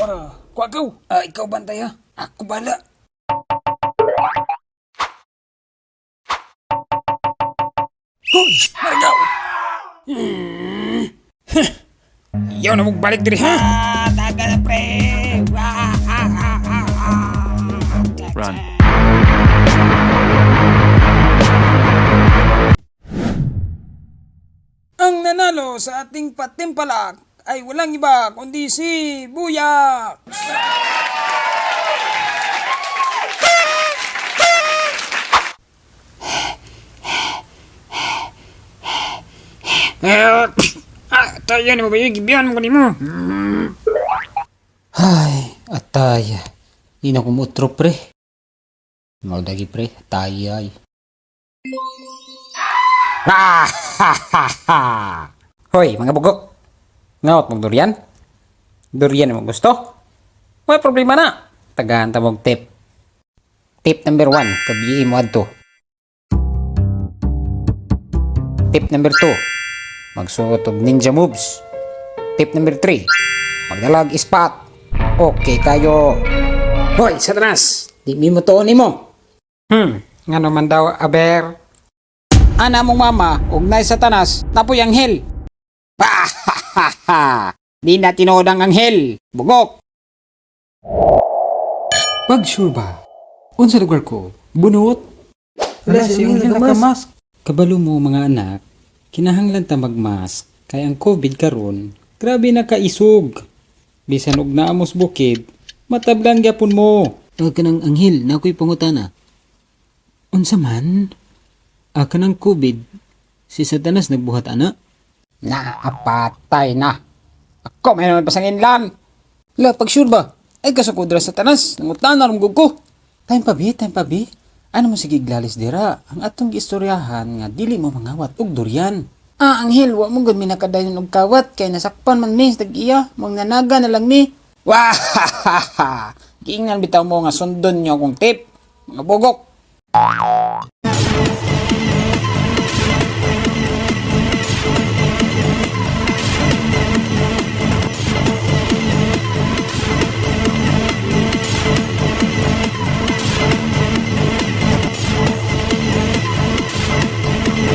Ora, kuha ka. Ah, ikaw bantay ha. Ako bala. Hoy, marigaw! Yaw na mong balik diri ha. Ah, taga na pre. Ah, ah, ah, ah, ah. Run. Ang nanalo sa ating patimpalak ay walang iba kundi si Buyak! Ah, tayo ni mo ba yung gibiyan mo kanimo? Ay, atay. Di na kumutro, pre. Maudagi, pre. Atay, ay. Ah, ha, ha, ha. Hoy, mga bugok. Ngaot mong durian? Durian mo gusto? May problema na. Tagahan ta mong tip. Tip number 1, kabiyi mo adto. Tip number 2, magsuot og ninja moves. Tip number 3, magdalag ispat. Okay kayo. Hoy, Satanas! Di mi mo tuon nimo. Ngano man daw, aber. Ana mong mama, ug nay Satanas, tapoy anghel. Ah, ha, ha, ha. Di na tinuod ang anghel. Bugok. Pag sure ba? Unsa lugar ko? Bunot? Wala si Angel nakamask. Kabalo mo mga anak, kinahanglan ta magmask kay ang COVID karon, grabe na kaisog. Bisan og naamos bukid, matablan gyapon mo. Tawag ka ng anghel na ako'y pangutana. Unsa man? Ah, kanang COVID, Si Satanas nagbuhat ana. Naapatay na. Ako may naman pasanginlan. La, pag sure ba? Ay kasukod ra Satanas, nangutan na rumgog ko. Time pa bi, time pa bi. Ano mo sige glalis dira? Ang atong giistoryahan nga dili mo mangawat og durian. Ah, Anghel, wa mo gud mi nakadayon og kawat kay nasakpan man mi sa tag-iya, magnanaga na lang mi. Wah! Giingnan bitaw mo nga sundon niyo akong tip. Mga bugok.